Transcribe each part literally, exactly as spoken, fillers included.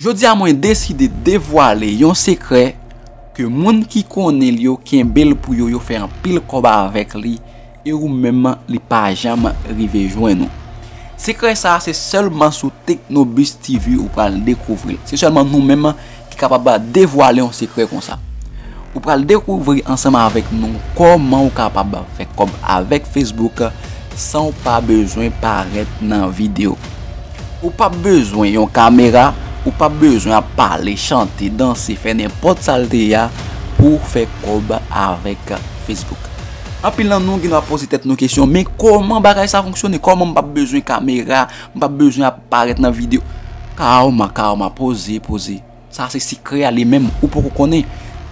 Jodi a mwen deside devwale yon sekrè ke moun ki konnen l yo kenbe l pou yo, yo fè anpil kòb avèk li, e ou menm li pa janm rive jwenn ou. Sekrè sa a se sèlman sou Tecnobus T V ou pral dekouvri l. Se sèlman nou menm ki kapab devwale yon sekrè konsa. Ou pral dekouvri ansanm avèk nou kòman ou kapab fè kòb avèk Facebook san w pa bezwen parèt nan videyo. Ou p ap bezwen yon kamera, ou p ap bezwen ap pale, chante, danse, fè nenpòt sa l te ye a pou w fè kòb avèk Facebook. Anpil nan nou gen dwa poze tèt nou kesyon, men kòman bagay sa fonksyone? Kòman m p ap bezwen kamera, m p ap bezwen ap parèt nan videyo? Kalma, kalma, poze, poze. Sa se sekrè a li menm, ou poko konnen.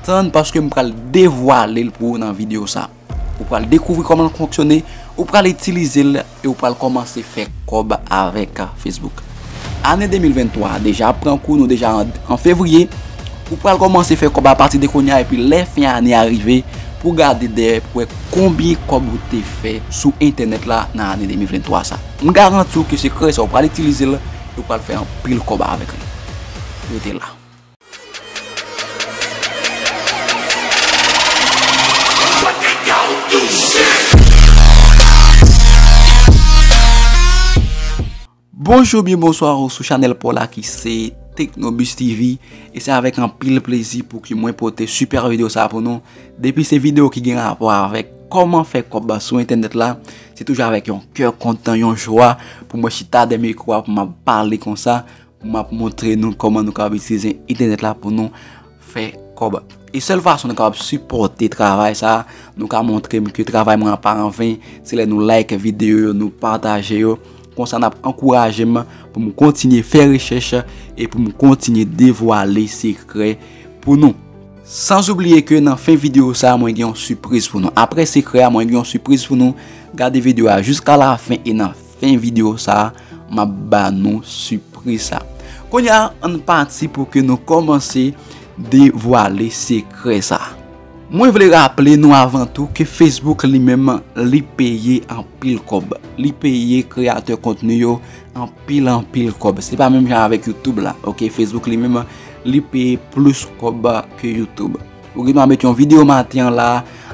Tann, paske m pral devwale l pou ou nan videyo sa. Ou pral dekouvri kòman l fonksyone, ou pral itilize l e ou pral kòmanse fè kòb avèk Facebook. Ane de mil venntwa a deja ap pran kou, nou deja an, an fevriye. Ou pral kòmanse fè kòb apati de kounye a, epi lè fen ane a rive, pou w gade dèyè, pou w wè konbyen kòb ou te fè sou entènèt la nan ane de mil venntwa sa. M garanti w ke sekrè sa, ou pral itilize l, e ou pral fè anpil kòb avèk li. Rete la. Bonjou, byen bonswa ou sou chanèl pa w la ki se Tecnobus T V, e se avèk anpil plezi pou ke mwen pote sipè videyo sa pou nou. Depi se videyo ki gen rapò avèk kòman fè kòb sou entènèt la, se toujou avèk yon kè kontan, yon jwa pou mwen chita dèyè mikwo a pou m ap pale konsa, m ap montre nou kòman nou kapab itilize entènèt la pou nou fè kòb. E sèl fason nou kapab sipòte travay sa a, nou ka montre m ke travay mwen an pa anven, se lè nou like videyo yo, nou pataje yo. Konsa n ap ankouraje m pou m kontinye fè rechèch e pou m kontinye devwale sekrè pou nou. San oubliye ke nan fen videyo sa a, mwen gen yon sipriz pou nou. Apre sekrè a, mwen gen yon sipriz pou nou. Gade videyo a jiska lafen e nan fen videyo sa a, m ap ba nou sipriz sa. Kounye a, ann pati pou ke nou kòmanse devwale sekrè sa. Mwen vle raple nou avan tou ke Facebook li menm, li peye anpil kòb. Li peye kreyatè kontni yo anpil, anpil kòb. Se pa menm jan avèk YouTube la, oke? Facebook li menm, li peye plis kòb ke YouTube. Ou gen dwa met yon videyo maten an la,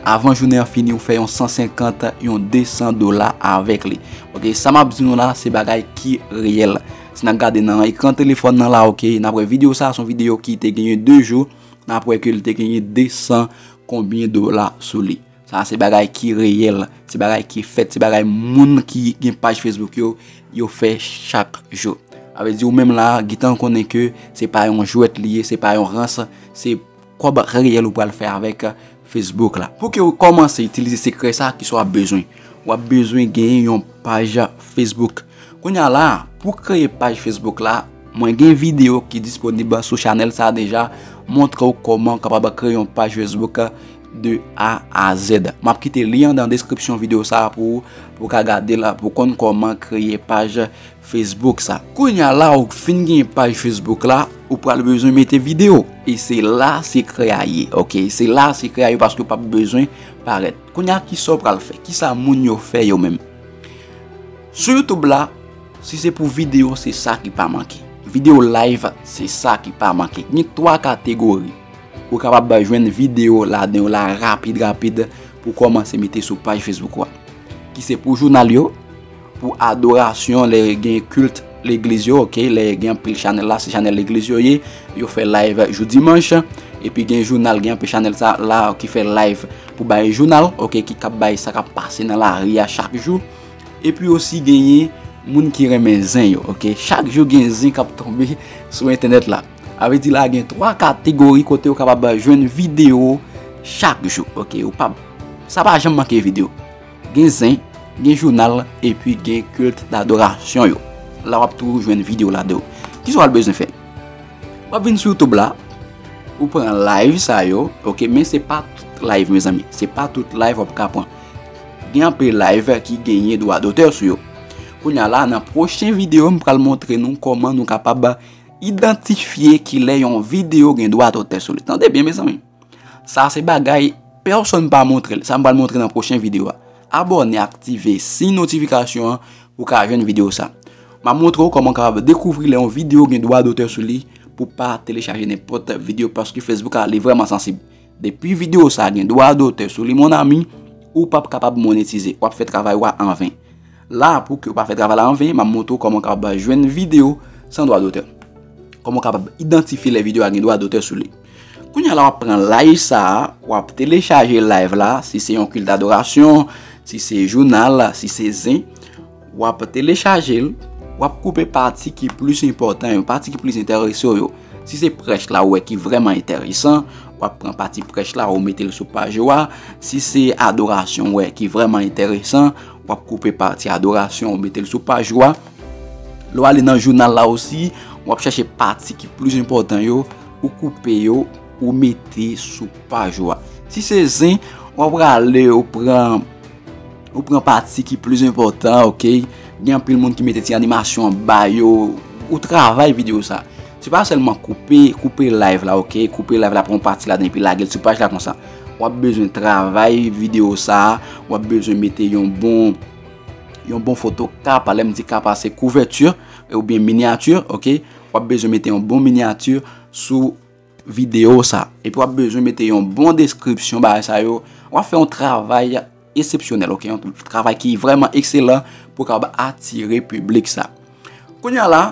avan jounen an fini, ou fè yon san senkant, yon de san dola avèk li. Oke, sa m ap di nou la, se bagay ki reyèl. Si n ap gade nan ekran telefòn nan la, oke, n ap wè videyo sa, se yon videyo ki te genyen de jou, n ap wè ke li te genyen de san konbyen dola sou li. Sa se bagay ki reyèl, se bagay ki fèt, se bagay moun ki gen paj Facebook yo, yo fè chak jou. Sa vle di ou menm la, gentan konnen ke se pa yon jwèt li ye, se pa yon rans, se kòb reyèl ou pral fè avèk Facebook la. Pou ke ou kòmanse itilize sekrè sa, kisa w ap bezwen? W ap bezwen genyen yon paj Facebook. Kounye a la, pou kreye paj Facebook la, mwen gen videyo ki disponib sou chanèl sa deja, montre w kòman w kapab kreye yon paj Facebook de A a Z. M ap kite lyen an nan deskripsyon videyo sa pou ou, pou w ka gade l, pou w konn kòman kreye paj Facebook sa. Kounye a la, ou fin gen paj Facebook la, ou pral bezwen mete videyo. E se la sekrè a ye, oke? Se la sekrè a ye paske w p ap bezwen parèt. Kounye a, kisa w pral fè? Kisa moun yo fè yo menm? Sou YouTube la, si se pou videyo, se sa ki pa manke. Videyo live, se sa ki pa manke. Gen twa kategori. Ou kapab jwenn videyo ladan yo la rapid, rapid pou kòmanse mete sou paj Facebook ou a. Ki se pou jounal yo, pou adorasyon, lè gen kilt legliz yo, oke, lè gen anpil chanèl la, se chanèl legliz yo ye, yo fè live jou dimanch, epi gen jounal, gen anpil chanèl sa la ki fè live pou bay jounal, oke, ki kab bay sa k ap pase nan lari a chak jou. Epi osi genyen moun ki renmen zen yo, oke? Chak jou gen zen k ap tonbe sou entènèt la. Sa vle di la gen twa kategori kote ou kapab jwenn videyo chak jou, oke? Ou pa, sa pa janm manke videyo. Gen zen, gen jounal, epi gen kilt dadorasyon yo. La w ap toujou jwenn videyo ladan yo. Kisa w al bezwen fè? W ap vin sou YouTube la, ou pran live sa yo, oke, men se pa tout live, mezanmi. Se pa tout live w ap ka pran. Gen anpil live ki genyen dwa dotè sou yo. Kounye a la, nan pwochen videyo, m pral montre nou kòman nou kapab idantifye kilè yon videyo gen dwa dotè sou li. Tande byen, mezanmi. Sa se bagay pèsonn pa montre l. Sa m pral montre nan pwochen videyo a. Abòne, aktive siy notifikasyon an pou w ka jwenn videyo sa. M ap montre w kòman w kapab dekouvri lè yon videyo gen dwa dotè sou li pou pa telechaje nenpòt videyo, paske Facebook la, li vrèman sansib. Depi videyo sa gen dwa dotè sou li, mon ami, ou p ap kapab monetize. W ap fè travay ou a anven. La, pou ke w pa fè travay la anven, m ap montre w kòman w kapab jwenn videyo san dwa dotè. Kòman w kapab idantifye lè videyo a gen dwa dotè sou li. Kounye a la, w ap pran live sa a, w ap telechaje live la, si se yon kilt adorasyon, si se jounal, si se zen, w ap telechaje l, w ap koupe pati ki plis enpòtan yo, pati ki plis enterese w yo. Si se prèch la, ou wè ki vrèman enteresan, w ap pran pati prèch la, ou mete l sou paj ou a. Si se adorasyon, ou wè ki vrèman enteresan, w ap koupe pati adorasyon, ou mete l sou paj ou a. Lè w ale nan jounal la osi, w ap chèche pati ki plis enpòtan yo, ou koupe yo, ou mete sou paj ou a. Si se zen, w ap prale, ou pran, ou pran pati ki plis enpòtan, oke? Gen anpil moun ki mete ti animasyon anba yo, ou travay videyo sa. Se pa sèlman koupe, koupe live la, oke? Koupe live la, pran pati ladan epi lage l sou paj la konsa. W ap bezwen travay videyo sa, w ap bezwen mete yon bon, yon bon foto kapa, lè m di kapa se kouvèti oubyen minyati, oke? W ap bezwen mete yon bon minyati sou videyo sa. Epi w ap bezwen mete yon bon deskripsyon bagay sa yo. W ap fè yon travay eksepsyonèl, oke? Yon travay ki vrèman ekselan pou w kapab atire piblik sa. Kounye a la,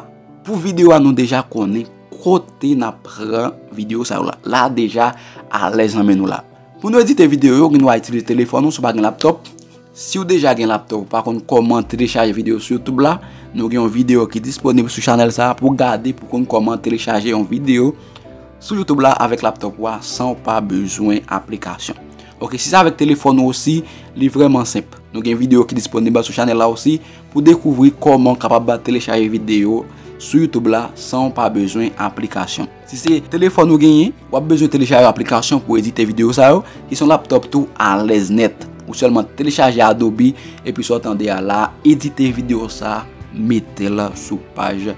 pou videyo a nou deja konnen kote n ap pran videyo sa yo la. La deja alèz nan men nou la. Pou nou edite videyo yo, gen dwa itilize telefòn ou si w pa gen laptòp. Si w deja gen laptòp, ou pa konn kòman telechaje videyo sou YouTube la, nou gen yon videyo ki disponib sou chanèl sa a pou w gade, pou w konn kòman telechaje yon videyo sou YouTube la avèk laptòp ou a san w pa bezwen aplikasyon. Oke, si se avèk telefòn ou osi, li vrèman senp. Nou gen videyo ki disponib sou chanèl la osi pou dekouvri kòman w kapab telechaje videyo sou YouTube la san w pa bezwen aplikasyon. Si se telefòn ou genyen, w ap bezwen telechaje aplikasyon pou edite videyo sa yo, ki se yon laptòp tou alèz nèt. Ou sèlman telechaje Adobe, epi sa w tande a la, edite videyo sa, mete l sou paj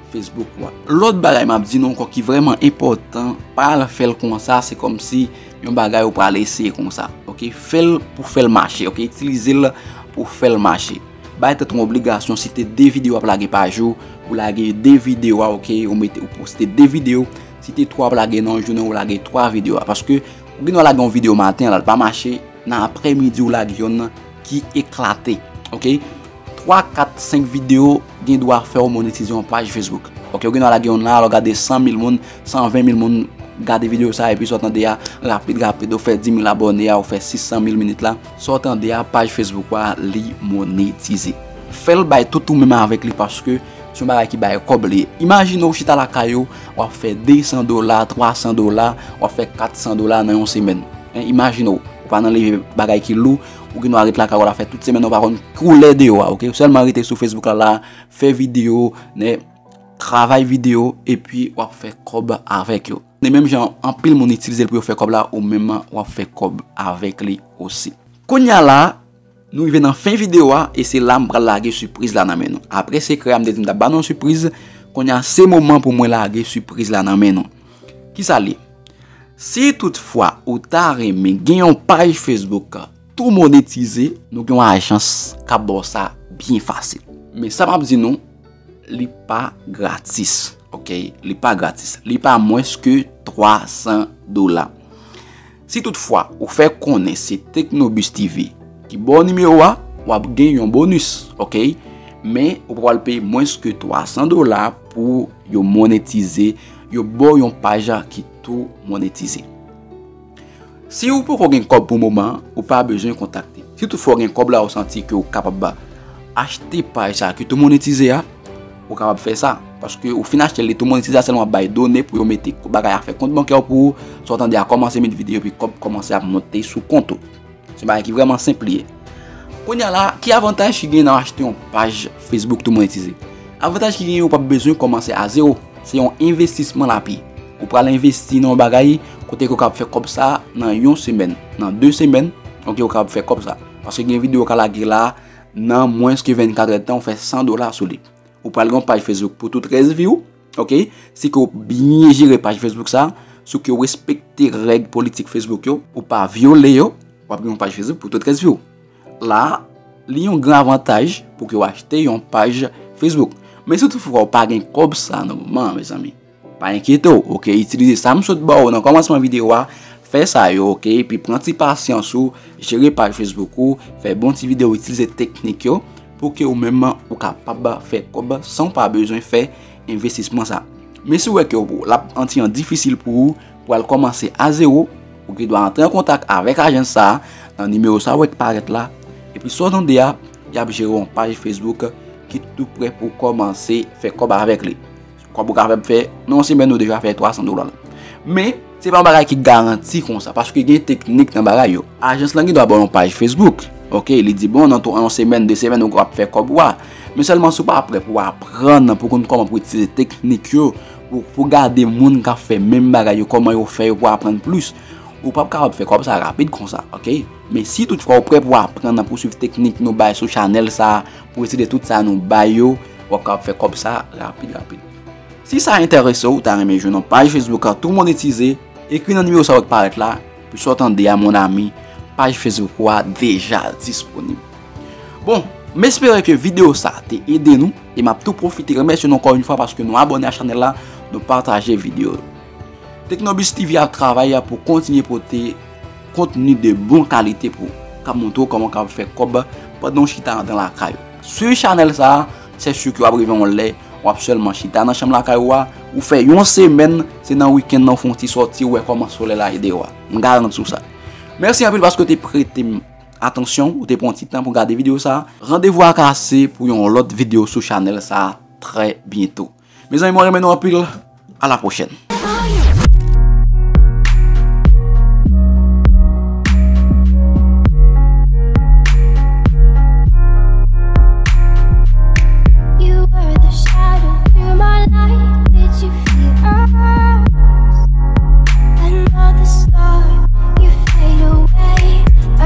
Facebook ou a. Lòt bagay m ap di nou ankò ki vrèman enpòtan, pa al fè l konsa, se kòmsi yon bagay ou pral eseye konsa. Oke, fè l pou fè l mache, oke, itilize l pou fè l mache. Bay tèt ou yon obligasyon, si te de videyo w ap lage pa jou, ou lage de videyo a, oke, ou mete, ou poste de videyo, si te twa w ap lage nan yon jounen, ou lage twa videyo a, paske ou gen dwa lage yon videyo maten, la l pa mache, nan aprèmidi ou lage yonn ki eklate, oke? Twa, kat, senk videyo gen dwa fè w monetize yon paj Facebook. Oke, ou gen dwa lage yonn la, alò gade san mil moun, san ven mil moun gade videyo sa, epi sa w tande a, rapid, rapid, ou fè di mil abòne a, ou fè sis san mil minit la, sa w tande a, paj Facebook ou a, li monetize. Fè l bay tout ou menm avèk li, paske se yon bagay ki bay kòb li ye. Imajine w chita lakay ou, w ap fè de san dola, twa san dola, w ap fè kat san dola nan yon semèn. Hein, imajine w, ou pa nan leve bagay ki lou, ou gen dwa ret lakay ou la fè tout semèn, ou pa konn koulè deyò a, oke? Ou sèlman rete sou Facebook la, la, fè videyo, nè, travay videyo, epi w ap fè kòb avèk yo. E menm jan anpil moun itilize l pou yo fè kòb la, ou menm w ap fè kòb avèk li osi. Kounye a la, nou rive nan fen videyo a, e se la m pral lage sipriz la nan men nou. Apre sekrè a, m te di m t ap ba nou yon sipriz, kounye a se moman pou mwen lage sipriz la nan men nou. Kisa l ye? Si toutfwa ou ta renmen gen yon paj Facebook tou monetize, nou gen yon ajans k ap ba w sa byen fasil. Men sa m ap di nou, li pa gratis, oke? Li pa gratis. Li pa mwens ke twa san dola. Si toutfwa ou fè konnen se Tecnobus T V ki ba w nimewo a, w ap gen yon bonis, oke? Men ou pa pral peye mwens ke twa san dola pou yo monetize, yo ba w yon paj ki tou monetize. Si ou poko gen kòb pou moman an, ou pa bezwen kontakte. Si toutfwa w gen kòb la, ou santi ke ou kapab achte paj sa ki tou monetize a, ou kapab fè sa. Paske ou fin achte l, li tou monetize a, sèlman w ap bay done pou yo mete bagay a, fè kont bankè w pou ou, sa w tande a kòmanse met videyo, epi kòb kòmanse ap monte sou kont ou. Se yon bagay ki vrèman senp li ye. Kounye a la, ki avantaj ki gen nan achte yon paj Facebook tou monetize? Avantaj ki gen, ou p ap bezwen kòmanse a zewo. Se yon envestisman l ap ye. Ou pral envesti nan yon bagay kote ke w kapab fè kòb sa nan yon semèn, nan de semèn, oke, ou kapab fè kòb sa. Paske gen videyo w ka lage la, nan mwens ke vennkat èdtan, ou fè san dola sou li. Ou pral gen yon paj Facebook pou tou trèz vi w, oke? Si ke w byen jere paj Facebook sa, si ke w respekte règ politik Facebook yo, ou pa vyole yo, w ap gen yon paj Facebook pou tou trèz vi w. La, li yon gran avantaj pou ke w achte yon paj Facebook. Men si toutfwa w pa gen kòb sa nan moman an, mezanmi, Pa enkyete w, oke? Itilize sa m sot ba w nan kòmansman videyo a, fè sa yo, oke? Epi pran ti pasyans ou, jere paj Facebook ou, fè bon ti videyo, itilize teknik yo pou ke ou menm ou kapab fè kòb san w pa bezwen fè envestisman sa. Men si w wè ke l ap anti an difisil pou ou, pou al kòmanse a zewo, ou gen dwa antre an kontak avèk ajans sa a nan nimewo sa w wè k parèt la. Epi sa w tande a, y ap jere yon paj Facebook ki tou prè pou kòmanse fè kòb avèk li. Kòb ou kapab fè nan yon semèn ou deja fè twa san dola. Men, se pa yon bagay ki garanti konsa, paske gen teknik nan bagay yo. Ajans lan gen dwa ba w yon paj Facebook. Oke, li di, bon, nan yon semèn, de semèn, ou kapab fè kòb ou a. Men sèlman si w pa prè pou w aprann, pou konn kòman pou itilize teknik yo, pou, pou gade moun k ap fè menm bagay yo, kòman yo fè yo pou aprann plis, ou p ap kapab fè kòb sa rapid konsa, oke? Men si toutfwa ou prè pou aprann nan pou swiv teknik nou bay sou chanèl sa, pou itilize tout sa nou bay yo, w ap kapab fè kòb sa rapid, rapid. Si sa enterese w, ou ta renmen jwenn yon paj Facebook a tou moun itilize, ekri nan nimewo sa w wè k parèt la, pou sa w tande a, mon ami, paj Facebook ou a deja disponib. Bon, m espere ke videyo sa te ede nou, e m ap tou pwofite remèsye nou ankò yon fwa paske nou abòne a chanèl la, nou pataje videyo yo. Teknobis T V ap travay pou kontinye pote kontni de bon kalite pou w, k ap montre w kòman w kapab fè kòb pandan w chita anndan lakay ou. Swiv chanèl sa a, se si ke w ap rive yon lè, w ap sèlman chita nan chanm lakay ou a, ou fè yon semèn, se nan wikenn nan w fè yon ti sòti, ou wè kòman solèy la ye deyò a. M garanti w sa. Mèsi anpil paske w te prete m atansyon, ou te pran ti tan pou gade videyo sa a. Randevou a kase pou yon lòt videyo sou chanèl sa a trè byento. Mezanmi, mwen renmen nou anpil. A la pwochèn.